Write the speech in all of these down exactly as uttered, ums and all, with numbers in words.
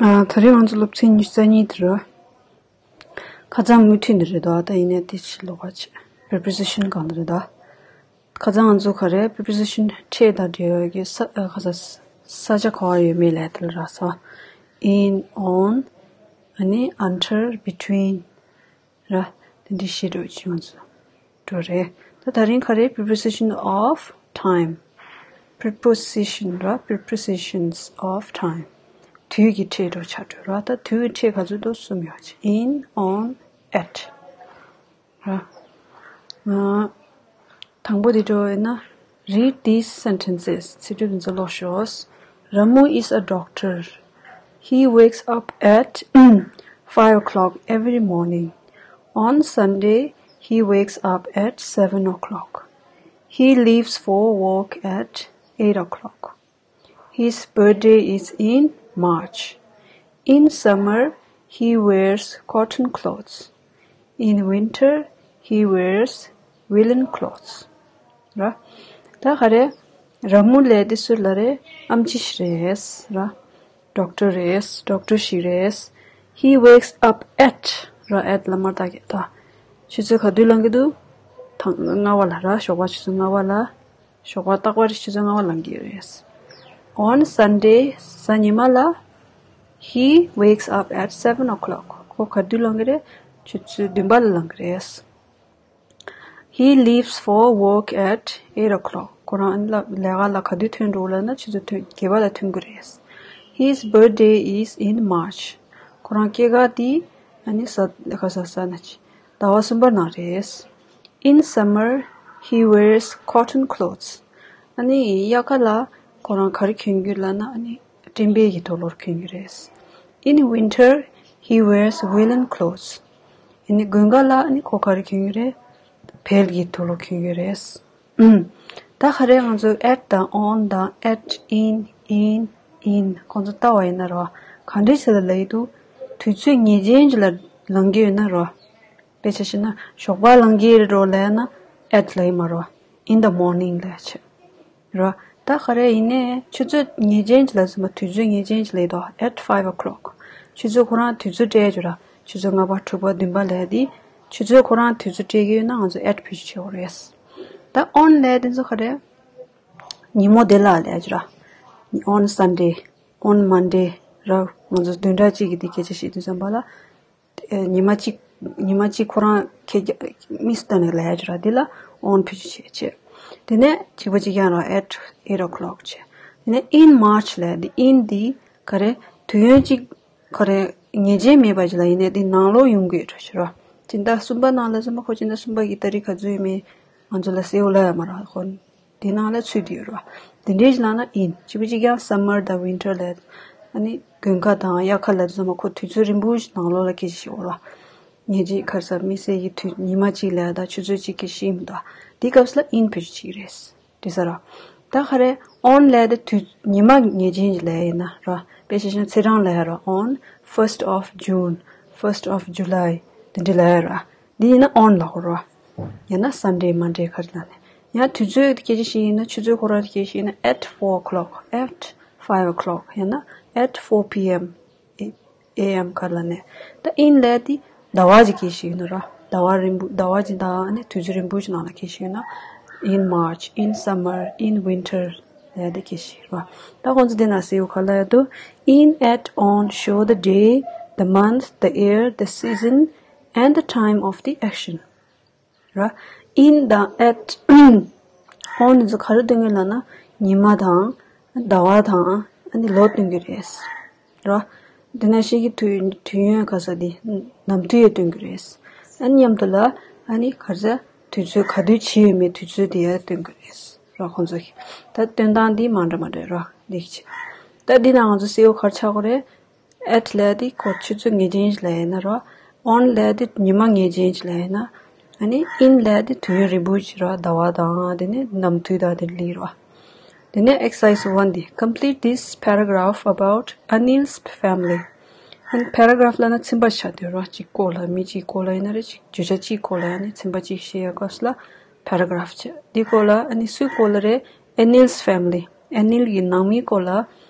ཨ། ད་རེས་ང་ཚོ་སློབ་ཚན་ཉི་ཤུ་རྩ་གཉིས་དེ་རེད། ཁ་སང་མུ་མཐུད་ནས་རེད་དོ། ད་ཡིན་ནའི་དེ་ཕྱི་ལོགས་ཀ་ཆེ། པི་རི་པོ་ཟི་ཤན་སྒང་དེ་རེད་དོ། ཁ་སང་ང་ཚོ་ག་རེ་པི་རི་པོ་ཟི་ཤན་ཕྲད་དང་འབྲེལ་བའི་གི་ས་ཨ། ཁ་ས་ས་ཆ་ག་བ་ཡོད་མེད་ལབ་དེ་ལ་རག་སོང་། in, on, ཨ་ནི་under, between ར། དེ་འདྲའི་བཞི་འགྲོ་ཅིག་ང་ཚོ་འགྲོ་རེད། ད་ད་རིང་ག་རེ་preposition of time. Preposition ར། prepositions of time. དུས་ཀྱི་ཕྲད་འགྲོ་ཆ་འགྲོ་ར། ད་དུས་ཀྱི་ཕྲད་ག་ཚོད་འདུག་གསུམ་ཡོད་ཅིག in, on, at ར། ཨ། དང་པོ་དེ་འགྲོ་ཡོད་ན། Read these sentences. ཚིག་འབྲུ་འདི་ཚོ་ཀློག་ཤོག Ramu is a doctor. He wakes up at five o'clock every morning. On Sunday, he wakes up at seven o'clock. He leaves for work at eight o'clock. His birthday is in March. In summer, he wears cotton clothes. In winter, he wears woolen clothes. ར། ད་ག་རེ། ར་མུ་ལབ་དེ་སུ་ལ་རེད། ཨམ་ཆི་ཞིག་རེད། ར། ཌོག་ཊར་རེད། ཌོག་ཊར་ཞིག་རེད། He wakes up at ར། at ལ་མར་བཏགས་ཀྱི་ད། ཆུ་ཚོད་ག་དུས་ལངས་ཀྱི་འདུག་ད་ལྔ་པ་ལ་ར། ཞོགས་པ་ཆུ་ཚོད་ལྔ་པ་ལ། ཞོགས་པ་རྟག་པར་ཆུ་ཚོད་ལྔ་པ་ལངས་ཀྱི་ཡོད་རེད། On Sunday གཟའ་ཉི་མ་ལ། He wakes up at seven o'clock. ཁོ་ག་དུས་ལངས་ཀྱི་རེད། ཆུ་ཚོད་བདུན་པ་ལ་ལངས་ཀྱི་རེད། He leaves for work at eight o'clock. ཁོ་རང་ལ་ལས་ཀ་ལ་ག་དུས་ཐོན་འགྲོ་ལབ་ན་ཆུ་ཚོད་ཐོན་བརྒྱད་པ་ལ་ཐོན་གྱི་རེད། His birthday is in March. ཁོ་རང་སྐྱེས་སྐར་དེ་ཨ་ནི་གཟའ་ག་གཟའ་གཟའ་ན་ཆི། ཟླ་བ་གསུམ་པ་ནང་རེད། In summer, he wears cotton clothes. ཨ་ནི་དབྱར་ཁ་ལ་ཁོ་རང་ག་རེ་གྱོན་གྱི་ལབ་ན་ཨ་ནི་སྤྲིན་པའི་གི་དུག་ལོག་གྱོན་གྱི་རེད། In winter, he wears woolen clothes. ཨ་ནི་དགུན་ཁ་ལ་ཨ་ནི་ཁོ་ག་རེ་གྱོན་གྱི་རེད། བལ་གྱི་དུག་ལོག་གྱོན་གྱི་རེད། ཨུམ། ད་ག་རེ་ང་ཚོ་at དང་on དང་at, in, in, in ཁོང་ཚོ་ལྟ་བ་ཡིན་ན་རོ། ག་འདྲ་ཞིག་ལ་ལབ་ཀྱི་འདུག་དུས་ཚོད་ངེས་ཅན་ཅིག་ལ་ལངས་ཀྱི་ཡོད་ན་རོ། དཔེ་ཆ་བཞག་ན་ཞོགས་པ་ལངས་ཀྱི་རེད་རོ་ལབ་ན་at ལབ་ཀྱི་མ་རོ། In the morning ལབ་བྱས། རོ། ད་ག་རེ་ཡིན་ནའི་ཆུ་ཚོད་ངེས་ཅན་ཅིག་ལ་ཟེར་མ། དུས་ཚོད་ངེས་ཅན་ཅིག་ལབ་དོ། At five o'clock. ཆུ་ཚོད་ཁོ་རང་དུས་ཚོད་སྤྲད་རྒྱུ་ར། ཆུ་ཚོད་ལྔ་པ་དྲུག་པ་བདུན་པ་ལབ་དེ། ཆུ་ཚོད་ཁོ་རང་དུས་ཚོད་སྤྲད་ཀྱི་ཡོད་ན་ང་ཚོ་at བེད་སྤྱོད་བྱེད་དགོས་རེད། ད་on ལབ་དེ་ཚོ་ག་རེ། ཉིན་མོ་དེ་ལ་ལབ་རྒྱུ་ར། On Sunday, on Monday ར། ང་ཚོ་བདུན་ཕྲག་གཅིག་གི་དེ་སྐད་ཆ་བཤད་དུས་ཙམ་པ་ལ། ཨེ། ཉི་མ་གཅིག་ཉི་མ་གཅིག་ཁོ་རང་ཁྱེད་རྒྱ་དམིགས་སུ་བཏང་ནས་ལབ་ཡ་ཅིག་ར། འདི་ལ་on བེད་སྤྱོད་བྱེད་བྱེད། དེ་ནས་གཅིག་པ་གཅིག་རྐྱང་ར། At eight o'clock བྱེད། དེ་ནས་in March ལབ་ཡ་འདི། In འདི་ག་རེ། དུས་ཡུན་གཅིག་ག་རེ། ངེས་ཅན་མེད་པ་ཅིག་ལ་ཡིན་ནའི་འདི་ནང་ལོགས་ཡོང་གི་ཡོད་འགྲོ་ཞེས་ར། སྤྱི་ཟླ་གསུམ་པ་ནང་ལ་ཟེར་མ། ཁོ་སྤྱི་ཟླ་གསུམ་པ་གི་ཏ་རིག་ག་ཚོད་ཡོད་མེད་ང་ཚོ་ལ་གསལ་པོ་ལབ་ཡ་མ་ར་ཁོ། དེ་ནང་ལ་ཚུད་དེ་ཡོད་ར། དེ་འདྲའི་ལབ་ན་in། གཅིག་པ་གཅིག་རྐྱང་summer དང་winter ལབ། ཨ་ནི་དགུན་ཁ་དང་དབྱར་ཁ་ལབ་དུས་ཙམ་པ་ཁོ་དུས་ཚོད་རིང་པོ་ཞིག་ནང་ལོགས་ལ་སྐད་ཆ་བཤད་ཡོད་ར། ངེས་ཅན་ག་རེ་ཟ། དམིགས་བསལ་གྱི་དུས་ཉི་མ་གཅིག་ལབ་དང་ཆུ་ཚོད་གཅིག་གི་ཤེས་མི་འདུག་དེའི་སྐབས་སུ་ལ་in བེད་སྤྱོད་བྱེད་ཀྱི་རེད། དེ་ས་ར། ད་ག་རེ། on ལབ་དེ་དུས་ཉི་མ་ངེས་ཅན་གྱི་ལབ་ཡིན་ན་ར། དཔེ་ཆ་བཞག་ན་ཚེས་གྲངས་ལབ་ཡ་ར། On first of June, first of July དེ་འདྲ་ལབ་ཡ་ར། འདི་ཡིན་ན་on ལབ་དགོས་ར། ཡང་ན་Sunday, Monday ག་རེ་ལབ་ནས། ཡང་དུས་ཚོད་སྐད་ཆ་བཤད་ཡིན་ན་ཆུ་ཚོད་ཁོ་རང་སྐད་བཤད་ཡིན་ན་at four o'clock, at five o'clock ཡང་ན་at four p.m. a.m. ག་རེ་ལབ་ནས། ད་in ལབ་དེ་ཟླ་བ་གི་སྐད་བཤད་ཡིན་ན་ར། ཟླ་བ་རིང་པོ། ཟླ་བ་གཅིག་དང་ཨ་ནི་དུས་ཚོད་རིང་པོ་ཞིག་ནང་ལ་སྐད་བཤད་ཡིན་ན། In March, in summer, in winter ལབ་དེ་སྐད་བཤད་ར། ད་ཁོང་ཚོ་དེ་ན་གསལ་པོ་ག་རེ་ལབ་ཡ་འདུག In, at, on show the day, the month, the year, the season, and the time of the action. ར། In དང་at, on འདི་ཚོ་ག་རེ་སྟོན་གྱི་ལབ་ན་ཉི་མ་དང་ཟླ་བ་དང་ཨ་ནི་ལོ་སྟོན་གྱི་རེད། ར། དེ་ནང་བཞིན་གྱི་དུས་དུས་ཡུན་ག་རེ་ཟ་དེ་ནམ་དུས་ཡང་སྟོན་གྱི་རེད། ཨ་ནི་མཉམ་དུ་ལ་ཨ་ནི་ག་རེ་ཟ་དུས་ཚོད་ག་དུས་བྱས་ཡོད་མེད་དུས་ཚོད་དེ་ཡང་སྟོན་གྱི་རེད། ར། ཁོང་ཚོ་གི་ད་སྟོན་སྟངས་འདི་མ་འདྲ་མ་འདྲ་ར། འདི་གི་ཆེ། ད་འདི་ནང་ང་ཚོ་གསལ་པོ་ག་རེ་ཆགས་ཀྱི་རེད། At ལབ་དེ་ཁོ་ཆུ་ཚོད་ངེས་ཅན་ཞིག་ལབ་ཡིན་ན་ར། On ལབ་དེ་ཉི་མ་ངེས་ཅན་ཞིག་ལབ་ཡིན་ན། ཨ་ནི་in ལབ་དེ་དུས་ཡུན་རིང་པོ་ཞིག་ར། ཟླ་བ་དང་དེ་ནས་ནམ་དུས་དང་དེ་ལི་ར། དེ་ནས་exercise one འདི། Complete this paragraph about Anil's family. ཨ་ནི་paragraph ལབ་ན་ཚན་པ་ཆགས་དུས་ར། གཅིག་སྐོར་ལ། མི་གཅིག་སྐོར་ལ་ཡིན་ན་རེད། གཅིག་བརྗོད་བྱ་གཅིག་སྐོར་ལ་ཨ་ནི་ཚན་པ་གཅིག་བཤད་ཡ་སྐབས་ལ་paragraph བྱས། འདི་སྐོར་ལ་ཨ་ནི་སུའི་སྐོར་ལ་རེད། Anil's family. Anil གི་ནང་མིའི་སྐོར་ལ་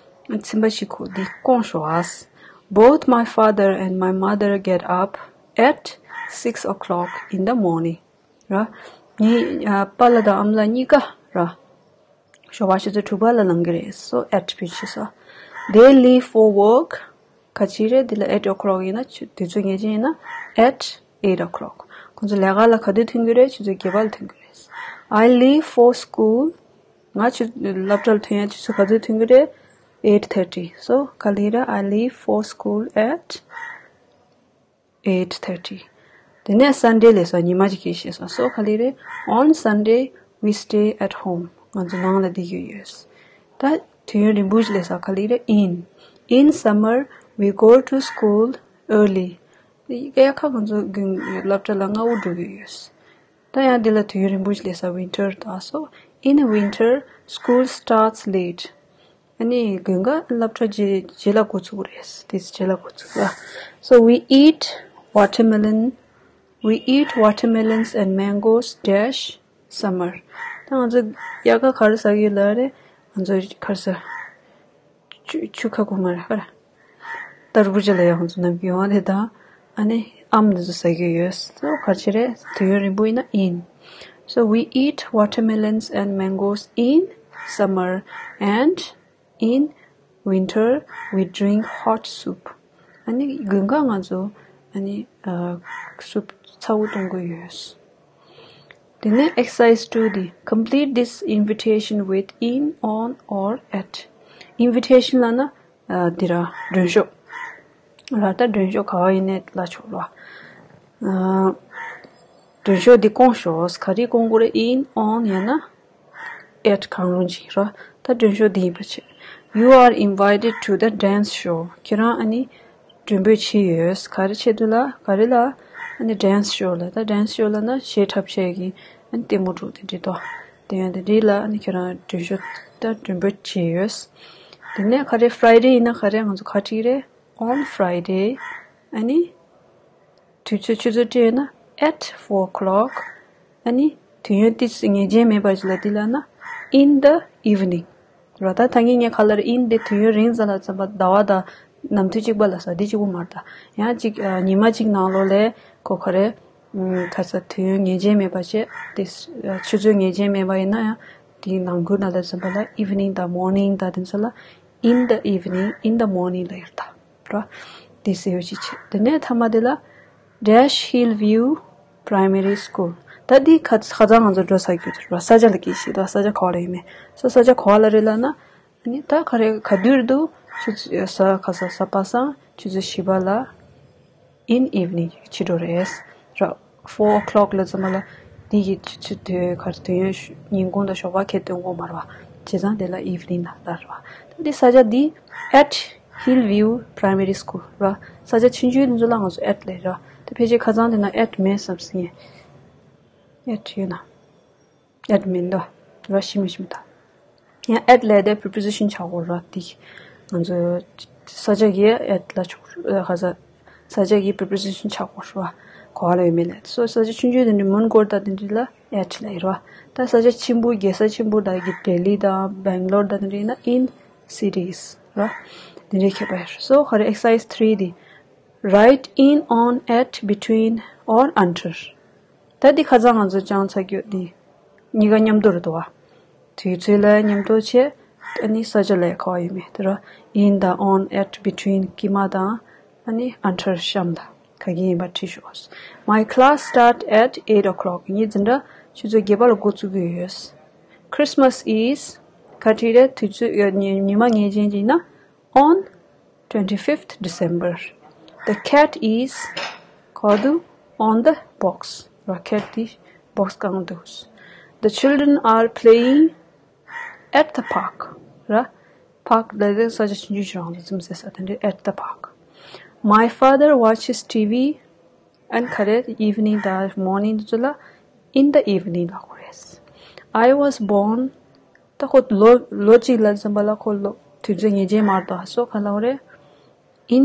ཚན་པ་ཞིག་ཁོ་འདི་སྐོང་ཤོག་ཨ། Both my father and my mother get up at six o'clock in the morning. ར། ངའི་ཨ་པཱ་ལགས་དང་ཨ་མ་ལགས་གཉིས་ཀ་ར། ཞོགས་པ་ཆུ་ཚོད་དྲུག་པ་ལ་ལངས་ཀྱི་རེད། So at བེད་སྤྱོད་བྱས་སོ། They leave for work. ག་ཅི་རེད། འདི་ལ་eight o'clock ཡིན་ན་ཆུ་དུས་ཚོད་ངེས་ཅན་ཡིན་ན་at eight o'clock. ཁོང་ཚོ་ལས་ཀ་ལ་ག་དུས་ཐོན་གྱི་རེད། ཆུ་ཚོད་བརྒྱད་པ་ལ་ཐོན་གྱི་རེད། I leave for school. ང་ཆུ་སློབ་གྲྭ་ལ་ཐོན་ཡ་ཆུ་ཚོད་ག་དུས་ཐོན་གྱི་རེད། eight thirty. So ག་ལེར། I leave for school at eight thirty. དེ་ནས་Sunday ལས་སོ། ཉི་མ་གཅིག་གི་ཞེས་སོ། So ག་ལེར། On Sunday we stay at home. ང་ཚོ་ནང་ལ་བསྡད་ཀྱི་ཡོད། ད་དུས་ཡུན་རིང་པོ་ཞིག་ལས་སོ། ག་ལེར། In. In summer we go to school early. དེ་ཡི་གེ་ཁ་ང་ཚོ་དགུན་སློབ་གྲྭ་ལ་སྔ་བོ་འགྲོ་གི་ཡོད། ད་ཡང་འདི་ལ་དུས་ཡུན་རིང་པོ་ཞིག་སླེབས་ས། Winter ད་སོ། In winter, school starts late. ཨ་ནི་དགུན་ཁ་སློབ་གྲྭ་རྗེས་རྗེས་ལ་འགོ་ཚུགས་རེད། དེས་རྗེས་ལ་འགོ་ཚུགས་ར། So we eat watermelon, we eat watermelons and mangoes dash summer. ད་ང་ཚོ་དབྱར་ཁ་ག་རེ་ཟ་གི་ལ་རེད། ང་ཚོ་ག་རེ་ཟ། ཆུ་ཆུ་ཁ་ཁུ་མ་ར་ཧ་ར། ཏར་བུ་ཇ་ལ་ཡང་ཧོན་ཚོ་ནམ་རྒྱུན་བ་དེ་དང་ཨ་ནི་ཨམ་འདི་ཚོ་ཟ་གི་ཡོད། So ག་ཅི་རེད། དུས་ཡུན་རིང་པོ་ཡིན་ན་in. So we eat watermelons and mangoes in summer and in winter we drink hot soup. ཨ་ནི་དགུན་ཁ་ང་ཚོ་ཨ་ནི་ཨ་soup ཚ་བོ་འཐུང་གི་ཡོད། དེ་ནས་exercise two འདི། Complete this invitation with in, on or at. Invitation ལབ་ན་ཨ་འདི་ར་མགྲོན་ཤོག་ར། ད་མགྲོན་ཤོག་ག་བ་ཡིན་ནའི་ལབ་ཆོག་ར། ཨ་མགྲོན་ཤོག་འདི་བསྐོང་ཤོག་ག་རེ་བསྐོང་དགོས་རེད། In, on ཡང་ན་at གང་རུང་ཅིག་ར། ད་མགྲོན་ཤོག་འདི་ཡིན་པ་བྱས། You are invited to the dance show. ཁྱེད་རང་ཨ་ནི་མགྲོན་འབོད་བྱས་ཡོད། ག་རེ་ཆེད་དུ་ལ་ག་རེ་ལ། ཨ་ནི་dance show ལ། ད་dance show ལབ་ན་གཞས་འཁྲབ་བྱེད་ཀྱི་ཨ་ནི་ལྟད་མོ་འགྲོ་དེ་འདྲ་དོ། དེ་ཡང་དེ་འདྲ་ལ་ཨ་ནི་ཁྱེད་རང་མགྲོན་ཤོག་ད་མགྲོན་འབོད་བྱས་ཡོད། དེ་ནས་ག་རེ་Friday ཡིན་ན་ག་རེ་ང་ཚོ་ག་བྲིས་རེད། On Friday. ཨ་ནི་དུས་ཚོད་ཆུ་ཚོད་སྤྲད་ན་at four o'clock. ཨ་ནི་དུས་ཡུན་ཏིས་ངེས་ཅན་མེད་པ་ཞིག་ལ་འདི་ལབ་ན་in the evening ར། ད་ད་ངས་ངས་ག་ལ་རེ་in འདི་དུས་ཡུན་རིང་ཙམ་ལ་ཙམ་པ་ཟླ་བ་དང་ནམ་དུས་གཅིག་པ་ལ་ས་འདི་གཅིག་པོ་མ་རེད། ད་ཡང་གཅིག་ཨ་ཉི་མ་གཅིག་ནང་ལོགས་ལས་ཁོ་ག་རེ་ཨམ་ཁ་ས་དུས་ཡུན་ངེས་ཅན་མེད་པ་བྱས་ཏེ་ཨ་ཆུ་ཚོད་ངེས་ཅན་མེད་པ་ཡིན་ན་ཡང་དེའི་ནང་ཁུལ་ན་ལ་ཙམ་པ་ལ་evening དང་morning དང་དེ་ཚོ་ལ་in the evening, in the morning ལ་ཡོད་ད་ར། དེ་ཟེར་བ་ཅིག་བྱས། དེ་ནས་མཐའ་མ་དེ་ལ་Dash Hillview Primary School. ད་འདི་ཁ་ཁ་ཚང་ང་ཚོ་འགྲོ་ས་རྒྱུ་ར། ས་ཆ་ལ་སྐད་ཤེས་དོ། ས་ཆ་ག་བ་ལ་ཡོད་མེད། སོ་ས་ཆ་ག་བ་ལ་རེད་ལབ་ན་ཨ་ནི་ད་ག་རེ་ག་དུས་རེད་འདུག་ཆུ་ཚོད་ས་ཁ་ས་ས་པ་སང་ཆུ་ཚོད་བཞི་པ་ལ། In evening ཕྱི་དྲོ་རེད། ར། Four o'clock ལ་ཙམ་ལ་འདི་ཡི་ཆུ་ཚོད་དེ་གར་དོན་ཡོད་ཉིན་གུང་དང་ཞོགས་པ་ཁེ་དོན་གོ་མར་བ་བྱས་ཙང་དེ་ལ་evening ལ་ལར་བ། ད་འདི་ས་ཆ་འདི་at Hillview Primary School ར། ས་ཆ་ཆུང་ཆུང་འདི་ཚོ་ལ་ང་ཚོ་at ལས་ར། ད་ཕལ་ཆེར་ཁ་ཚང་དེ་ན་at མེད་བསམ་སྲིད་ངེས། At ཡོད་ན། At མིན་ད། ར་ཤི་མི་ཤི་མི་ད། ཡང་at ལས་དེ་preposition ཆགས་གོ་ར་ཏི། ང་ཚོ་ས་ཆ་གི་at ལ་ཆོག་ཁ་ས། ས་ཆ་གི་preposition ཆགས་གོ་ར། གོ་བ་ལ་ཡོད་མེད་ལས་སོ་ས་ཆ་ཆུང་ཆུང་དེ་འདྲ་མོན་གྷོ་ད་དེ་འདྲ་ལ་at ལ་ཡོད་ར། ད་ས་ཆ་ཆེན་པོ་རྒྱལ་ས་ཆེན་པོ་ད་གི་Delhi དང་Bangalore ད་དེ་འདྲ་ཡིན་ན་in cities ར། དེ་འདྲའི་ཁྱད་པར་ཡོད་ར། སོ་ག་རེ་exercise three དེ། Write in, on, at, between or under. ད་འདི་ཁ་སང་ང་ཚོ་སྦྱངས་ཚར་རྒྱུ་འདི་གཉིས་ཀ་མཉམ་དུ་རེད་དོ། དུས་ཚོད་ལ་མཉམ་དུ་བྱས། ཨ་ནི་ས་ཆ་ལ་ག་བ་ཡོད་མེད་དེ་ར། In དང་on at between དཀྱིལ་མ་དང་ཨ་ནི་under གཤམ་ལ་ག་གི་ཡིན་པ་བྲིས་ཤོག My class start at eight o'clock. ངའི་འཛིན་གྲྭ་ཆུ་ཚོད་བརྒྱད་པ་ལ་འགོ་བཙུགས་ཀྱི་ཡོད། Christmas is ག་བྲིས་རེད། དུས་ཚོད་ཉི་མ་ངེས་ཅན་གྱི་ཡིན་ན། On twenty-fifth December. The cat is ག་བ་འདུག on the box. ར་cat དེ་box སྒང་འདུག The children are playing at the park. ར་park ལ་རེ་ས་ཆ་ཆུང་ཆུང་ཞིག་རང་དུ་ཙམ་ཟེར་ས་དེ་འདྲའི་at the park. My father watches T V and ག་རེ་evening དང་morning དེ་ཚོ་ལ་in the evening ལབ་དགོས་རེད། I was born ད་ཁོ་ལོ་ལོ་གཅིག་ལ་ཙམ་པ་ལ་ཁོ་ལོ་དུས་ཚོད་ངེས་ཅན་མ་རེད་ད་སོ་ག་ལབ་རེད། In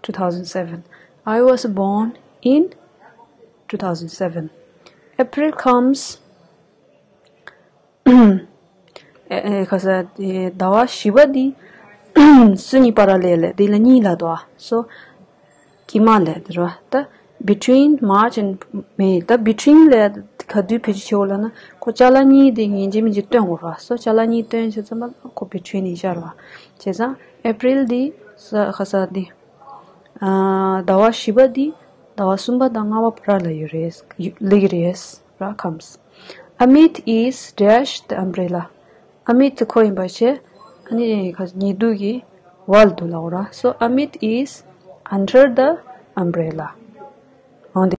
two thousand seven. I was born in two thousand seven. April comes. ཨེ་ཨེ་ཁ་ས་ཟླ་བ་བཞི་པ་འདི། སུ་གཉིས་པར་ལས་ལས་དེ་ལ་གཉིས་ལ་དོ། So དཀྱིལ་མ་ལས་དེ་ར། ད་between March and May། ད་between ལས་ག་དུས་བེད་སྤྱོད་བྱེད་འོ་ལ་ན། ཁོ་ཅ་ལག་གཉིས་དེ་ཡིན་གཅིག་མིན་གཅིག་སྟོན་དགོས་ར། So ཅ་ལག་གཉིས་སྟོན་བྱེད་ཙམ་པ་ཁོ་between ཡིན་ཤར་བ། བྱས་ཙང་April འདི་ས་ཁ་ས་འདི། ཨ་ཟླ་བ་བཞི་པ་འདི་ཟླ་བ་གསུམ་པ་དང་ལྔ་པ་བར་ལ་ཡོད་རེད། ཡོད་ལེགས་རེད་ར། comes། Amit is dash the umbrella། Amit ཁོ་ཡིན་པ་བྱས། ཨ་ནི་ཁ་ཉི་གདུགས་ཀྱི་འོག་ལ་འདུག་ལབ་ར། So Amit is under the umbrella། འོང་དེ།